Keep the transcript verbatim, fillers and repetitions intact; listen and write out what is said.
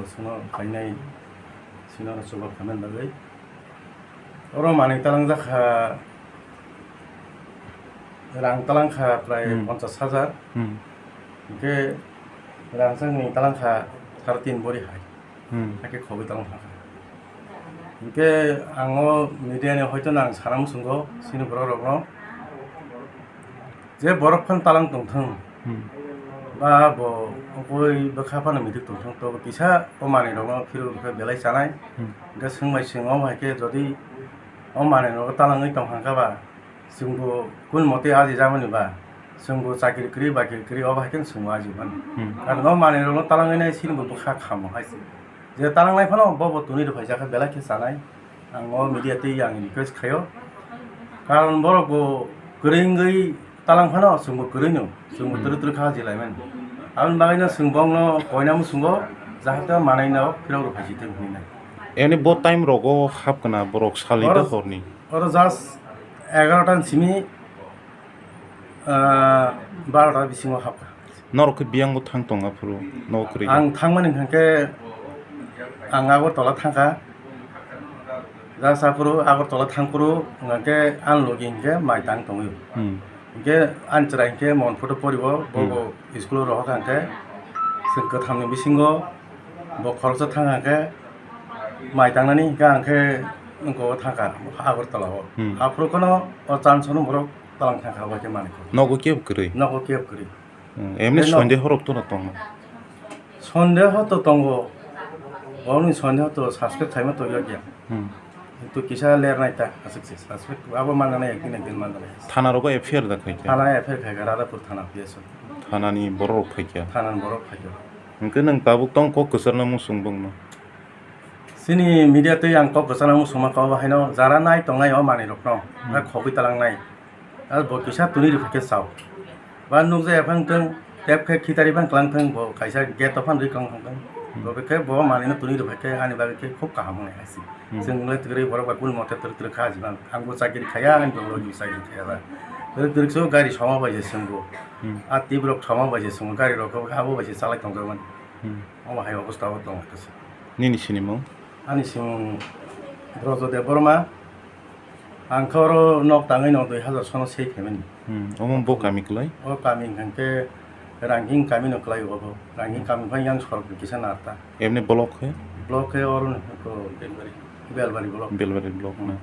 Sono khainai sino chuba khamen bagwi. Oro manwi talang jakha, rang talang kha prai Hmm. Ponchas hajar. Hmm. Hwnkhe rang changni talang kha sare tin bori hai. Hmm. Hakhe khogwi talang kha. Hwnkhe ang o media ni hoito nang sana muchungo sini borok rokno. Je borok phano talang tongthung. Hmm. Ba bo wngkoi bwkha phano midik tongthung, tobo kisa o manwi rokno phirok rwkhe belai chanai. Hmm. Hwnkhe swngbai swng omo hai khe jodi o manwi rokno talangwi tong kha ba, chwngbo kun mote aji jamani ba, chwngbo chakri kwrwi bakri kwrwi obo hai khe chwngbo aji mani. Hmm. Karon o manwi rokno talangwi nai sini bo bwkha khamo hai se. Je talangnai phano bo bo tuni rwphai jakha belai khe chanai. Ang o media twi ang request khaio. Karon borok bo kwrwi wngwi talang phano chwngbo kwrwi no, chwngbo Hmm. twrwk twrwk kha jilaimani. Aboni bagwi no chwng bongno koina muchungo jahate manai no phirok rwphai jitwng hinwi nai. Eni bo time rogo hap kana borok sali Oro, da horni? Oro just egarota ni simi, ah, barota bisingo hapkha. Norok khe biyang bo thang tong aphuru, no kwrwi. Ang thangmani hwnkhe ang Agartala thangkha. Just aphuru Agartala thangphuru hwnkhe ani logi hwnkhe mai tang tongwi. Hmm. Hwnkhe ani chwrai hwnkhe Mohan photo poribo, Hmm. bobo school o rohor kha hwnkhe chwng kwthamni bisingo bo khoroksa thang hwnkhe mai tangnani hwnkhe ang khe wngkho thangkha Agartala o. Hmm. Aphuru kheno o chance no borok talang thangkha bai khe manwi kho. Nogo kebo kwrwi? Nogo kebo kwrwi. Hmm, emni Eno. Sondeho rok to na tongo? Sondeho to tongo. Boni sondeho to suspect khaima to yokya. Hmm. Kintu kisa lernai ta aswk se suspect abo manjanai ekdin ekdin manjanai. Thana rogo F I R da khaikha? Thana F I R khaikha, Radhapur thana P S O. Thanani borok rok phaikha? Thanani borok phaikha. Hwnkhe nwng tabuk tong kok kwcharna muchung bongno? Chini media twi ang kok kwcharna muchungma kok bo haino jara nai tongnai o manwi rokno, Hmm. Ba khogwi talangnai. Abo bo kisa tuni rwkha khe chao. Ba nukjaya phang thung, tep khe khitari phang klang thung, bo kaisa gate o phang rwi klang thung thung. Hmm. Bo khe bo manwi no tuni rwkha khe ani bagwi khe khub kaham wngnai hai se. Hmm. Chwng le twrwi borok bai kunu mote twrwk twrwk kha ajibang. Ang bo chakiri khaya, ani bo logi chakiri khaya ba. Twrwk twrwk se o gari soma bai se chwng bo. Hmm. A twi borok soma bai se chwng bo, gari rok khe abo bai se chalai tong jak mani. Hmm. Omo hai obostha o tong khe se. Nini sinimung? Ani simung Brojo Debbarma. Ang khe oro nok tangwi no dui hazar sono sei phaimani. Hmm, omo bo kami kwlai? O kami hwnkhe Rangking kami no kwlai obo. Rangking kami phai yang sorok ni kisa narta. Emni block khe? Block khe oro no ko Belbari, Belbari block. Belbari block na.